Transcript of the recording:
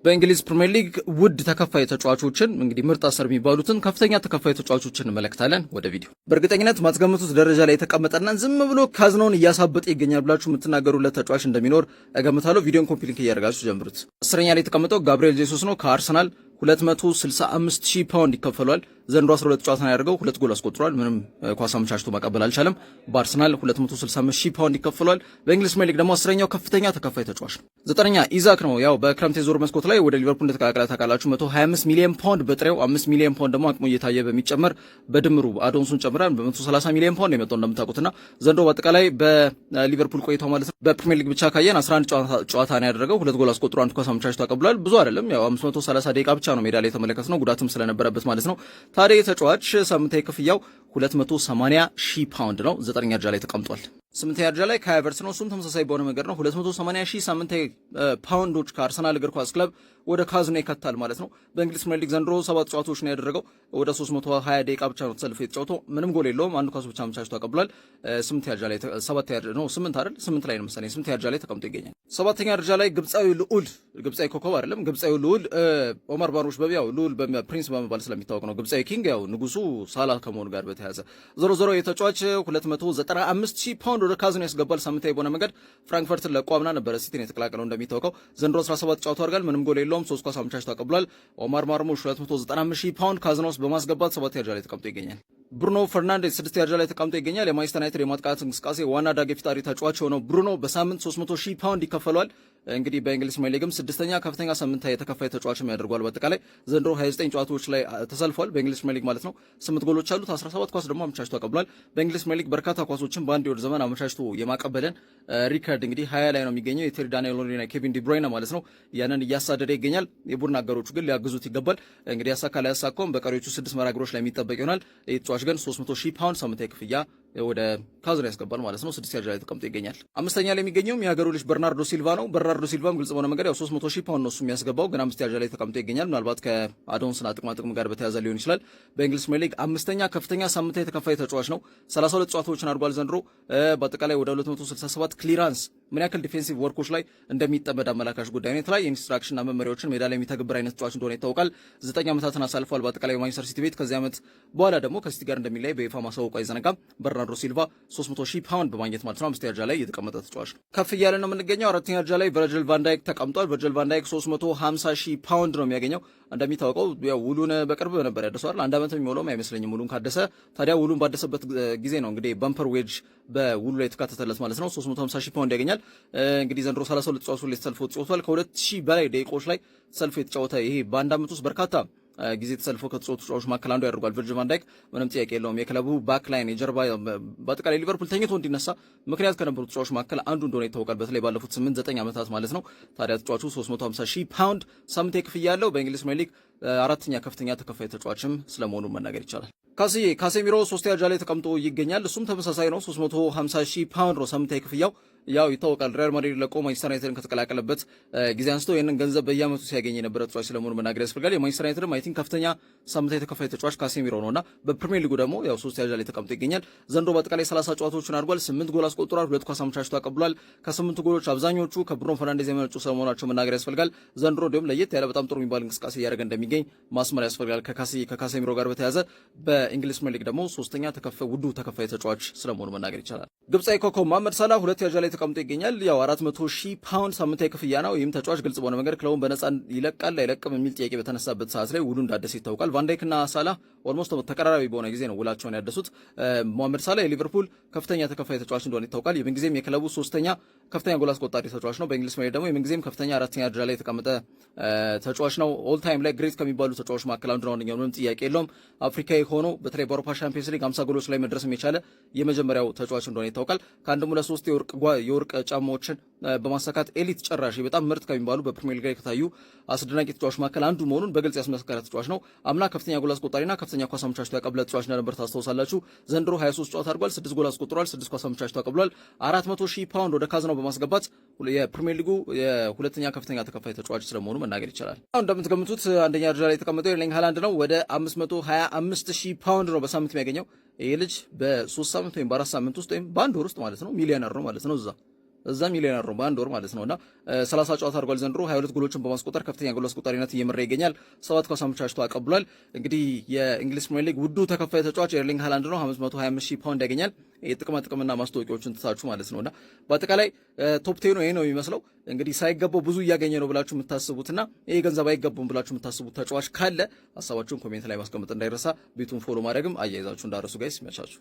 በእንግሊዝ ፕሪምየር ሊግ ውድ ተከፋይ ተጫዋቾችን፣ እንግዲህ ምርጥ 10 የሚባሉትን ከፍተኛ ተከፋይ ተጫዋቾችን እንመለከታለን። ወደ ቪዲዮ። በእርግጠኝነት ማትገምቱት ደረጃ ላይ የተቀመጠና ዝም ብሎ ካዝናውን እያሳበጠ ይገኛል ብላችሁ የምትናገሩለት ተጫዋች እንደሚኖር እገምታለሁ። ቪዲዮን copy link እያደረጋችሁ ጀምሩት። 10ኛ ላይ የተቀመጠው ጋብሪኤል ጄሱስ ነው። ከአርሰናል 265 ሺህ ፓውንድ ይከፈሏል። ዘንድሮ 12 ጨዋታ ነው ያደርገው፣ ሁለት ጎል አስቆጥሯል። ምንም ኳስ አመቻችቶ ማቀበል አልቻለም። በአርሰናል 265 ሺህ ፓውንድ ይከፈሏል። በእንግሊዝ ፕሪሚየር ሊግ ደግሞ 10ኛው ከፍተኛ ተከፋይ ተጫዋች ነው። ዘጠነኛ ኢዛክ ነው። ያው በክረምት የዝውውር መስኮት ላይ ወደ ሊቨርፑል እንደተቀላቀለ ታውቃላችሁ። 125 ሚሊዮን ፓውንድ በጥሬው፣ 5 ሚሊዮን ፓውንድ ደግሞ አቅሙ እየታየ በሚጨመር በድምሩ add-ons ኡን ጨምረን በ130 ሚሊዮን ፓውንድ የመጣው እንደምታውቁትና ዘንድሮ በአጠቃላይ በሊቨርፑል ቆይታው ማለት ነው በፕሪሚየር ሊግ ብቻ ካየን 11 ጨዋታ ነው ያደረገው። ሁለት ጎል አስቆጥሮ አንድ ኳስ አመቻችቶ አቀብሏል። ብዙ አይደለም፣ ያው 530 ደቂቃ ብቻ ነው ሜዳ ላይ የተመለከትነው ጉዳትም ስለነበረበት ማለት ነው። ታዲያ የተጫዋች ሳምንታዊ ክፍያው 280 ሺህ ፓውንድ ነው። ዘጠነኛ ደረጃ ላይ ተቀምጧል። ስምንተኛ ደረጃ ላይ ካይ ሃቨርትስ ነው። እሱም ተመሳሳይ በሆነ መንገድ ነው። 280 ሺህ ሳምንታዊ ፓውንዶች ከአርሰናል እግር ኳስ ክለብ ወደ ካዝና ይከታል ማለት ነው። በእንግሊዝ ፕሪሚየር ሊግ ዘንድሮ ሰባት ጨዋታዎች ነው ያደረገው። ወደ 320 ደቂቃ ብቻ ነው ተሰልፎ የተጫወተው። ምንም ጎል የለውም። አንድ ኳስ ብቻ አመቻችቶ አቀብሏል። ስምንተኛ ደረጃ ላይ፣ ሰባት ነው፣ ስምንት አይደል? ስምንት ላይ ነው መሰለኝ። ስምንተኛ ደረጃ ላይ ተቀምጦ ይገኛል። ሰባተኛ ደረጃ ላይ ግብፃዊ ልዑል፣ ግብፃዊ ኮከብ አይደለም፣ ግብፃዊ ልዑል ኦማር ማርሙሽ፣ ያው ልዑል prince በመባል ስለሚታወቅ ነው። ግብፃዊ king ያው ንጉሱ ሳላ ከመሆኑ ጋር በተያያዘ። ዞሮ ዞሮ የተጫዋች 295 ሺህ ፓውንድ ወደ ካዝና ያስገባል። ሳምንታዊ በሆነ መንገድ ፍራንክፈርትን ለቆ አምና ነበረ ሲቲን የተቀላቀለው እንደሚታወቀው። ዘንድሮ 17 ጨዋታ አድርጓል። ምንም ጎል የለውም። ሶስት ኳስ አመቻችቶ አቀብሏል። ኦማር ማርሙሽ 295 ሺህ ፓውንድ ካዝና ውስጥ በማስገባት ሰባተኛ ደረጃ ላይ ተቀምጦ ይገኛል። ብሩኖ ፈርናንዴዝ ስድስተኛ ደረጃ ላይ ተቀምጦ ይገኛል። የማንቸስተር ዩናይትድ የማጥቃት እንቅስቃሴ ዋና ዳግ ፈጣሪ ተጫዋች የሆነው ብሩኖ በሳምንት 300 ሺህ ፓውንድ ይከፈለዋል። እንግዲህ በእንግሊዝ ፕሪሚየር ሊግም ስድስተኛ ከፍተኛ ሳምንታዊ የተከፋይ ተጫዋችም ያደርገዋል። በአጠቃላይ ዘንድሮ 29 ጨዋታዎች ላይ ተሰልፏል በእንግሊዝ ፕሪሚየር ሊግ ማለት ነው። ስምንት ጎሎች አሉት። 17 ኳስ ደግሞ አመቻችቶ አቀብሏል። በእንግሊዝ ፕሪሚየር ሊግ በርካታ ኳሶችን በአንድ የውድድር ዘመን አመቻችቶ የማቀበልን ሪከርድ እንግዲህ 20 ላይ ነው የሚገኘው፣ የቴሪ ዳንኤል ኦንሪና ኬቪን ዲብሮይነ ማለት ነው። ያንን እያሳደደ ይገኛል። የቡድን አጋሮቹ ግን ሊያግዙት ይገባል። እንግዲህ ያሳካ ላያሳካውም በቀሪዎቹ ስድስት መርሃ ግብሮች ላይ የሚጠበቅ ይሆናል። ይህ ተጫዋች ግን 300 ሺህ ፓውንድ ሳምንታዊ ክፍያ ወደ ካዝና ያስገባል ማለት ነው። ስድስተኛ ደረጃ ላይ ተቀምጦ ይገኛል። አምስተኛ ላይ የሚገኘውም የሀገሩ ልጅ በርናርዶ ሲልቫ ነው። በርናርዶ ሲልቫም ግልጽ በሆነ መንገድ ያው 300 ሺህ ፓውንድ ነው እሱ የሚያስገባው፣ ግን አምስተኛ ደረጃ ላይ ተቀምጦ ይገኛል። ምናልባት ከ add-ons ና ጥቅማ ጥቅም ጋር በተያያዘ ሊሆን ይችላል። በእንግሊዝ ፕሪሚየር ሊግ አምስተኛ ከፍተኛ ሳምንታዊ ተከፋይ ተጫዋች ነው። 32 ጨዋታዎችን አድርጓል ዘንድሮ። በአጠቃላይ ወደ 267 clearance፣ ምን ያክል defensive work ኦች ላይ እንደሚጠመድ አመላካሽ ጉዳይ ነው። የተለያየ instruction ና መመሪያዎችን ሜዳ ላይ የሚተገብር አይነት ተጫዋች እንደሆነ ይታወቃል። 9 ዓመታትን አሳልፏል በአጠቃላይ በማንቸስተር ሲቲ ቤት። ከዚህ ዓመት በኋላ ደግሞ ከሲቲ ጋር እንደሚለያይ በይፋ ማሳወቁ አይዘነጋም። በርናርዶ ሲልቫ 300 ሺህ ፓውንድ በማግኘት ማለት ነው አምስተኛ ደረጃ ላይ የተቀመጠ ተጫዋች ነው። ከፍ እያለ ነው የምንገኘው። አራተኛ ደረጃ ላይ ቨርጅል ቫንዳይክ ተቀምጧል። ቨርጅል ቫንዳይክ 350 ሺህ ፓውንድ ነው የሚያገኘው። እንደሚታወቀው ያው ውሉን በቅርብ ነበር ያደሰዋል። አንድ ዓመት የሚሞላውም አይመስለኝም ውሉን ካደሰ። ታዲያ ውሉን ባደሰበት ጊዜ ነው እንግዲህ bumper wage በውሉ ላይ የተካተተለት ማለት ነው። 350 ሺህ ፓውንድ ያገኛል። እንግዲህ ዘንድሮ 32 ጨዋታዎች ላይ ተሰልፎ ተጫውቷል። ከ2000 በላይ ደቂቃዎች ላይ ተሰልፎ የተጫወተ፣ ይሄ በአንድ ዓመት ውስጥ በርካታ ጊዜ ተሰልፎ ከተጫወቱ ተጫዋቾች መካከል አንዱ ያደርገዋል። ቨርጅል ቫን ዳይክ ምንም ጥያቄ የለውም። የክለቡ backline የጀርባ፣ በአጠቃላይ ሊቨርፑል ተኝቶ እንዲነሳ ምክንያት ከነበሩ ተጫዋቾች መካከል አንዱ እንደሆነ ይታወቃል። በተለይ ባለፉት 8 9 ዓመታት ማለት ነው። ታዲያ ተጫዋቹ 350 ሺህ ፓውንድ ሳምንታዊ ክፍያ ያለው በእንግሊዝ ፕሪሚየር ሊግ አራተኛ ከፍተኛ ተከፋይ ተጫዋችም ስለመሆኑ መናገር ይቻላል። ካስዬ ካሴሚሮ ሶስተኛ ደረጃ ላይ ተቀምጦ ይገኛል። እሱም ተመሳሳይ ነው። 350 ሺህ ፓውንድ ነው ሳምንታዊ ክፍያው። ያው ይታወቃል፣ ሪያል ማድሪድ ለቆ ማንቸስተር ዩናይትድን ከተቀላቀለበት ጊዜ አንስቶ ይህንን ገንዘብ በየዓመቱ ሲያገኝ የነበረ ተጫዋች ስለመሆኑ መናገር ያስፈልጋል። የማንቸስተር ዩናይትድም I think ከፍተኛ ሳምንታዊ ተከፋይ ተጫዋች ካሴሚሮ ነውና በፕሪሚየር ሊጉ ደግሞ ያው ሶስተኛ ደረጃ ላይ ተቀምጦ ይገኛል። ዘንድሮ በአጠቃላይ 30 ጨዋታዎችን አድርጓል። ስምንት ጎል አስቆጥሯል። ሁለት ኳስ አመቻችቶ አቀብሏል። ከስምንቱ ጎሎች አብዛኞቹ ከብሩኖ ፈርናንዴዝ የመነጩ ስለመሆናቸው መናገር ያስፈልጋል። ዘንድሮ እንዲሁም ለየት ያለ በጣም ጥሩ የሚባል እንቅስቃሴ እያደረገ እንደሚገኝ ማስመር ያስፈልጋል። ከካሴሚሮ ጋር በተያያዘ በእንግሊዝ ፕሪሚየር ሊግ ደግሞ ሶስተኛ ተከፋይ ውዱ ተከፋይ ተጫዋች ስለመሆኑ መናገር ይቻላል። ግብፃዊ ኮከብ መሐመድ ሳላ ሁለተኛ ደረጃ ላይ ተቀምጦ ይገኛል። ያው 400 ሺህ ፓውንድ ሳምንታዊ ክፍያ ነው። ይህም ተጫዋች ግልጽ በሆነ መንገድ ክለቡን በነፃ ይለቃል አይለቅም የሚል ጥያቄ በተነሳበት ሰዓት ላይ ውሉ እንዳደሰ ይታወቃል። ቫንዳይክ እና ሳላ almost ተቀራራቢ በሆነ ጊዜ ነው ውላቸውን ያደሱት። መሐመድ ሳላ የሊቨርፑል ከፍተኛ ተከፋይ ተጫዋች እንደሆነ ይታወቃል። የምንጊዜም የክለቡ ሶስተኛ ከፍተኛ ጎል አስቆጣሪ ተጫዋች ነው። በእንግሊዝ ፕሪሚየር ደግሞ የምንጊዜም ከፍተኛ አራተኛ ደረጃ ላይ የተቀመጠ ተጫዋች ነው። All time ላይ great ከሚባሉ ተጫዋች መካከል አንዱ ነው። ምንም ጥያቄ የለውም። አፍሪካዊ ሆኖ በተለይ በአውሮፓ ሻምፒየንስ ሊግ 50 ጎሎች ላይ መድረስም የቻለ የመጀመሪያው ተጫዋች እንደሆነ ይታወቃል። ከአንድም ሁለት ሶስት የወርቅ ጫማዎችን በማሳካት elite ጨራሽ፣ በጣም ምርጥ ከሚባሉ በፕሪሚየር ሊግ ላይ ከታዩ አስደናቂ ተጫዋች መካከል አንዱ መሆኑን በግልጽ ያስመሰከረ ተጫዋች ነው። አምና ከፍተኛ ጎል አስቆጣሪና ከፍተኛ ኳስ አመቻችቶ ያቀበለ ተጫዋች እንደነበር ታስታውሳላችሁ። ዘንድሮ 23 ጨዋታ አድርጓል። 6 ጎል አስቆጥሯል። 6 ኳስ አመቻችቶ አቀብሏል። 400 ሺህ ፓውንድ ወደ ካዝናው በማስገባት የፕሪሚየር ሊጉ የሁለተኛ ከፍተኛ ተከፋይ ተጫዋች ስለመሆኑ መናገር ይቻላል። አሁን እንደምትገምቱት አንደኛ ደረጃ ላይ የተቀመጠው ኤርሊንግ ሃላንድ ነው። ወደ 525 ሺህ ፓውንድ ነው በሳምንት የሚያገኘው። ይህ ልጅ በ3 ሳምንት ወይም በ4 ሳምንት ውስጥ ወይም በአንድ ወር ውስጥ ማለት ነው ሚሊዮነር ነው ማለት ነው እዛ እዛ ሚሊዮነር ነው በአንድ ወር ማለት ነውና 30 ጨዋታ አድርጓል ዘንድሮ። 22 ጎሎችን በማስቆጠር ከፍተኛ ጎል አስቆጣሪነት እየመራ ይገኛል። 7 ኳስ አመቻችቶ አቀብሏል። እንግዲህ የእንግሊዝ ፕሪሚየር ሊግ ውዱ ተከፋይ ተጫዋች ኤርሊንግ ሃላንድ ነው። 525 ሺህ ፓውንድ ያገኛል። የጥቅማ ጥቅምና ማስታወቂያዎችን ትታችሁ ማለት ነውና በአጠቃላይ top 10 ኑ ይሄ ነው የሚመስለው። እንግዲህ ሳይገባው ብዙ እያገኘ ነው ብላችሁ የምታስቡትና ይሄ ገንዘብ አይገባውም ብላችሁ የምታስቡት ተጫዋች ካለ ሀሳባችሁን comment ላይ ማስቀመጥ እንዳይረሳ። ቤቱን follow ማድረግም አያይዛችሁ እንዳትረሱ guys። ይመቻችሁ።